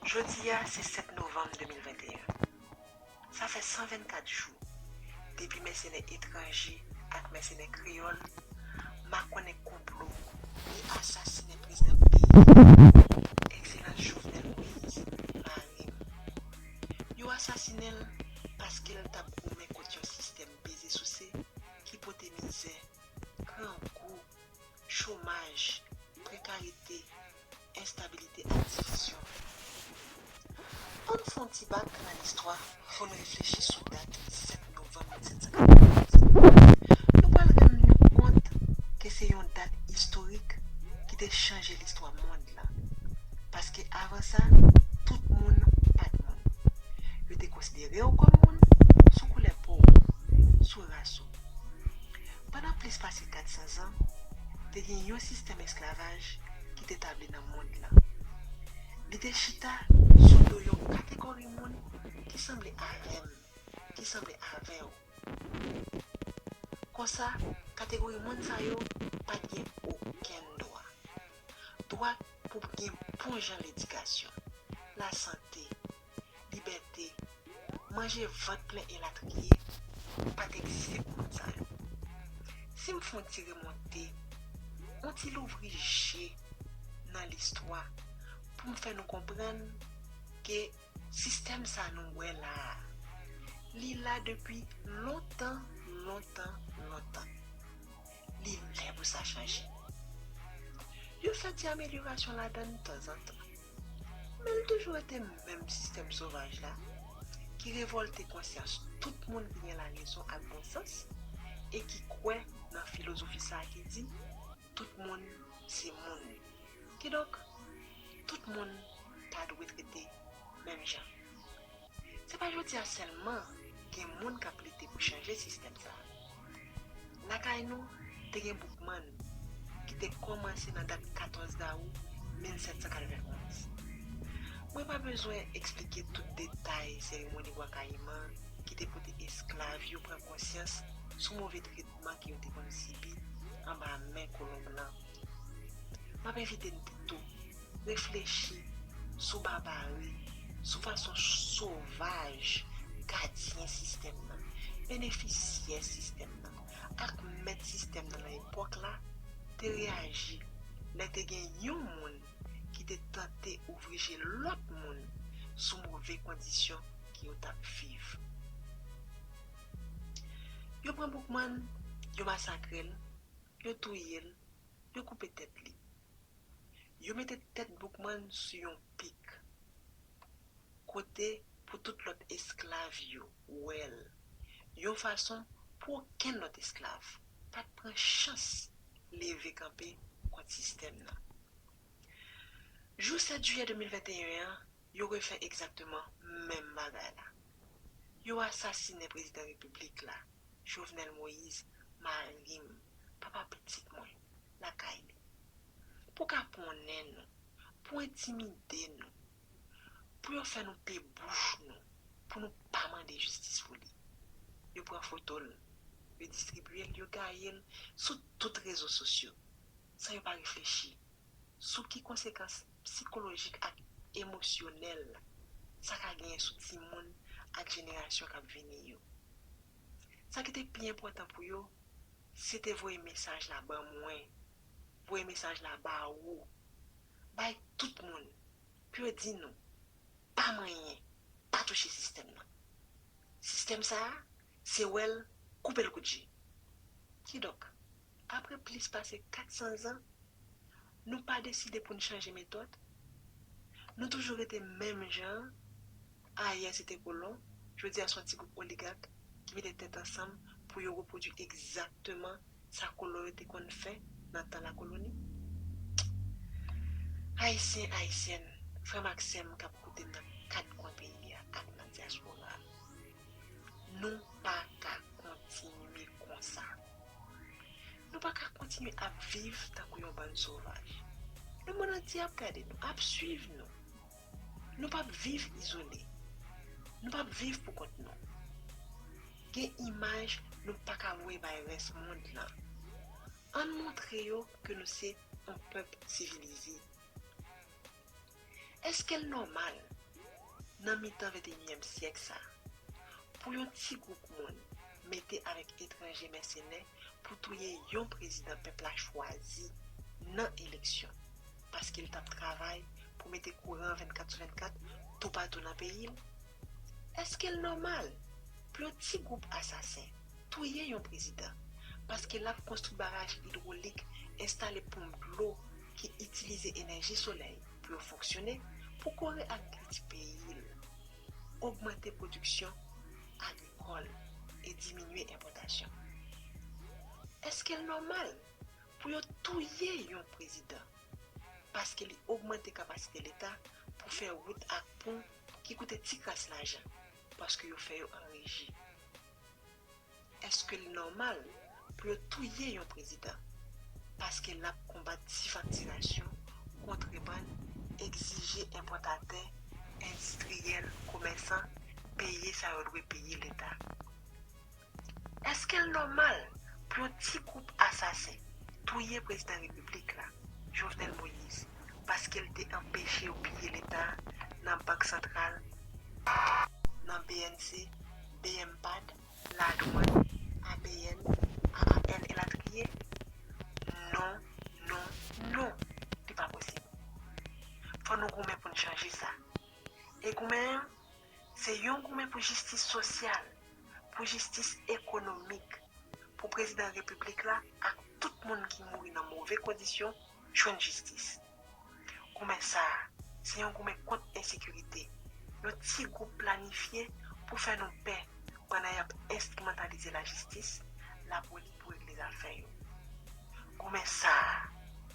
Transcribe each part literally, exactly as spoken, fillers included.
Jodi a se sèt novanm de mil venteyen. Sa fè san vennkat jou depi mèsenè etranje ak mèsenè kreyòl makonnen konplo pou asasinen prezidan peyi a, Ekselans Jovenel Moïse, mari m. Yo asasinen l paske l t ap goumen kont yon sistèm peze souse ki pote mizè, grangou, chomaj, prekarite, enstabilite ak divizyon. Ann fè yon ti bak nan listwa pou n reflechi sou dat sèt novanm mil sèt san katrevendiz. Nou pral rann nou kont ke se yon dat istorik ki te chanje listwa mond lan. Paske avan sa, tout moun pa t moun. Yo te konsidere w kòm moun sou koulè po w, sou ras ou. Pandan plis pase kat san zan, te gen yon sistèm esklavaj ki te tabli nan mond lan. Li te chita sou do yon kategori moun ki sanble avè m, ki sanble avè w. Konsa, kategori moun sa yo pa t gen okenn dwa. Dwa pou gen bon jan ledikasyon, lasante, libète, manje vant plen elatriye, pa t egziste pou moun sa yo. Si m fè yon ti remonte, yon ti louvri je nan listwa pou m fè nou konprann ke sistèm sa nou wè la a, li la depi lontan, lontan, lontan. Li lè pou sa chanje. Yo fè ti amelyorasyon ladan l tanzantan. Men l toujou rete menm sistèm sovaj la ki revòlte konsyans tout moun ki gen larezon ak bon sans e ki kwè nan filozofi sa a ki di tout moun se moun. Kidonk, tout moun ta dwe trete menm jan. Se pa jodi a sèlman gen moun k ap lite pou chanje sistèm sa a. Lakay nou, te gen Boukman ki te kòmanse nan dat katòz dawou mil sèt san katrevenn onz. Mwen pa bezwen eksplike tout detay seremoni Bwa Kayiman ki te pote esklav yo pran konsyans sou move tretman ke yo te konn sibi anba men kolon blan. M ap envite n tou reflechi sou babari, sou fason sovaj gadyen sistèm nan, benefisyè sistèm nan, ak mèt sistèm nan nan epòk la te reyaji lè te gen yon moun ki te tante ouvri je lòt moun sou move kondisyon ke yo t ap viv. Yo pran Boukman, yo masakre l, yo touye l, yo koupe tèt li. Yo mete tèt Boukman sou yon pik, kote pou tout lòt esklav yo wè l, yon fason pou okenn lòt esklav pa t pran chans leve kanpe kont sistèm nan. Jou sèt jiyè de mil venteyen an, yo refè egzakteman menm bagay la. Yo asasinen prezidan repiblik la, Jovenel Moïse, mari m, papa pitit mwen, lakay li. Pou kaponnen nou, pou entimide nou, pou yo fè nou pe bouch nou, pou nou pa mande jistis pou li. Yo pran foto l, yo distribye l, yo gaye l sou tout rezo sosyo, san yo pa reflechi sou ki konsekans sikolojik ak emosyonèl sa ka genyen sou timoun ak jenerasyon k ap vini yo. Sa ki te pi enpòtan pou yo, se te voye mesaj la ban mwen, voye mesaj la ba ou, bay tout moun, pou yo di nou, pa manyen, pa touche sistèm nan. Sistèm sa a, se wè l, koupe l kout je. Kidonk, apre plis pase kat san zan, nou pa deside pou n chanje metòd. Nou toujou rete menm jan an. Ayè se te kolon, jodi a se yon ti gwoup oligak ki mete tèt ansanm pou yo repwodui egzakteman sa kolon yo te konn fè nan tan lakoloni. Ayisyen, Ayisyèn, frè m ak sè m k ap koute m nan kat kwen peyi a ak nan dyaspora a, nou pa ka kontinye konsa. Nou pa ka kontinye ap viv tankou yon bann sovaj. Lemonn antye ap gade nou, ap swiv nou. Nou p ap viv izole. Nou p ap viv pou kont nou. Gen imaj nou pa ka voye bay rès mond lan. Ann montre yo ke nou se yon pèp sivilize. Èske l nòmal Nan mitan venteyinyèm syèk sa a, pou yon ti gwoup moun mete avèk etranje mèsenè pou touye yon prezidan pèp la chwazi nan eleksyon, paske l t ap travay pou mete kouran vennkat sou vennkat toupatou nan peyi l? Èske l nòmal pou yon ti gwoup asasen touye yon prezidan paske l ap konstwi baraj idwolik, enstale ponp dlo ki itilize enèji solèy pou yo fonksyone, pou kore agrikilti peyi l, ogmante pwodiksyon agrikòl e diminye enpòtasyon? Èske l nòmal pou yo touye yon prezidan paske li ogmante kapasite Leta pou fè wout ak pon ki koute ti kras lajan, paske yo fè yo an reji? Èske l nòmal pou yo touye yon prezidan paske l ap konbat sifaktirasyon, kontrebann, egzije enpòtatè, endistriyèl, komèsan peye sa yo dwe peye Leta? Èske l nòmal pou yon ti gwoup asasen touye prezidan repiblik la, Jovenel Moïse, paske l te anpeche yo piye Leta nan Bank Santral, nan B N C, B M pad, ladwàn, A B N, A A N, elatriye? Non, non, non, li pa posib. Fò nou goumen pou n chanje sa. E goumen an, se yon goumen pou jistis sosyal, pou jistis ekonomik, pou prezidan repiblik la ak tout moun ki mouri nan move kondisyon jwenn jistis. Goumen sa a, se yon goumen kont ensekirite. Yon ti gwoup planifye pou fè nou pè pandan y ap enstrimantalize lajistis, lapoli pou regle zafè yo. Goumen sa a,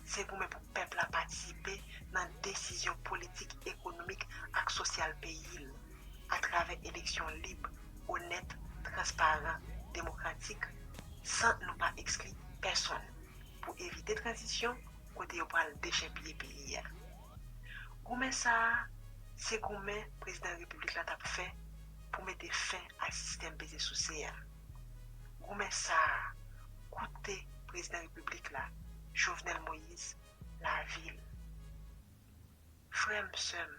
se goumen pou pèp la patisipe nan desizyon politik, ekonomik ak sosyal peyi l, atravè eleksyon lib, onèt, transparan, demokratik, san nou pa ekskli pèsonn, pou evite tranzisyon kote yo pral dechèpiye peyi a. Goumen sa a, se goumen prezidan repiblik la t ap fè pou mete fen a sistèm peze souse a. Goumen sa a, koute prezidan repiblik la, Jovenel Moïse, lavi l. Frè m, sè m,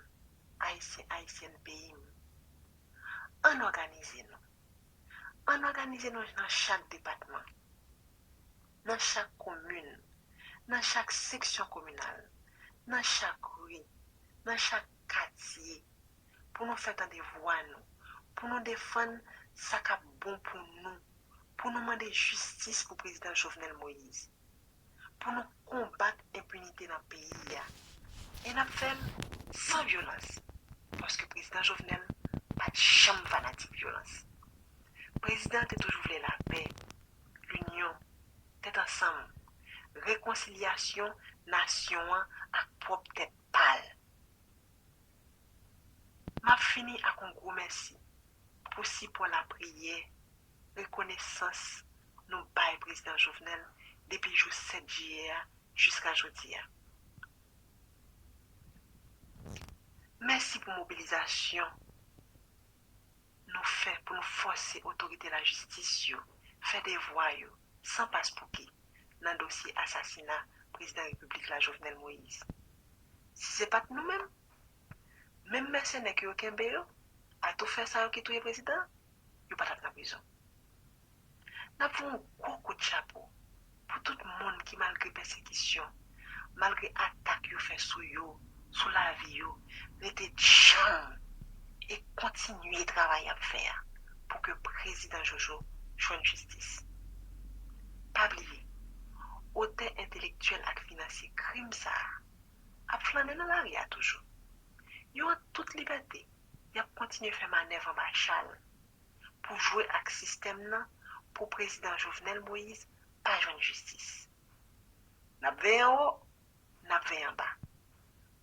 ayisyen, ayisyèn peyi m, ann òganize nou. Ann òganize nou nan chak depatman, nan chak komin, nan chak seksyon kominal, nan chak ri, nan chak katye, pou nou fè tande vwa nou, pou nou defann sa k ap bon pou nou, pou nou mande jistis pou prezidan Jovenel Moïse, pou nou konbat enpinite nan peyi a. E n ap fè l san vyolans, paske prezidan Jovenel pa t janm fanatik vyolans. Prezidan an te toujou vle lapè, linyon, tèt ansanm, rekonsilyasyon nasyon an ak pwòp tèt pa l. M ap fini ak yon gwo mèsi pou sipò, lapriyè, rekonesans nou bay prezidan Jovenel depi jou sèt jiyè a jiska jodi a. Mèsi pou mobilizasyon nou fè pou nou fòse otorite lajistis yo fè devwa yo san paspouki nan dosye asasina prezidan repiblik la, Jovenel Moïse. Si se pa t nou menm, menm mèsenè ke yo kenbe yo, atoufè sa yo ki touye prezidan an, yo pa t ap nan prizon. N ap voye yon gwo kout chapo pou tout moun ki, malgre pèsekisyon, malgre atak yo fè sou yo, sou lavi yo, rete djanm e kontinye travay y ap fè a pou ke prezidan Jojo jwenn jistis. Pa bliye, otè entelektyèl ak finansye krim sa a ap flannen nan lari a toujou. Yo an tout libète, y ap kontinye fè manèv anba chal pou jwe ak sistèm nan pou prezidan Jovenel Moïse pa jwenn jistis. N ap veye anwo, n ap veye anba,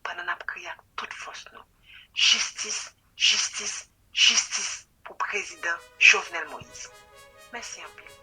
pandan n ap kriye ak tout fòs nou: jistis, jistis, jistis pou prezidan Jovenel Moïse. Mèsi anpil.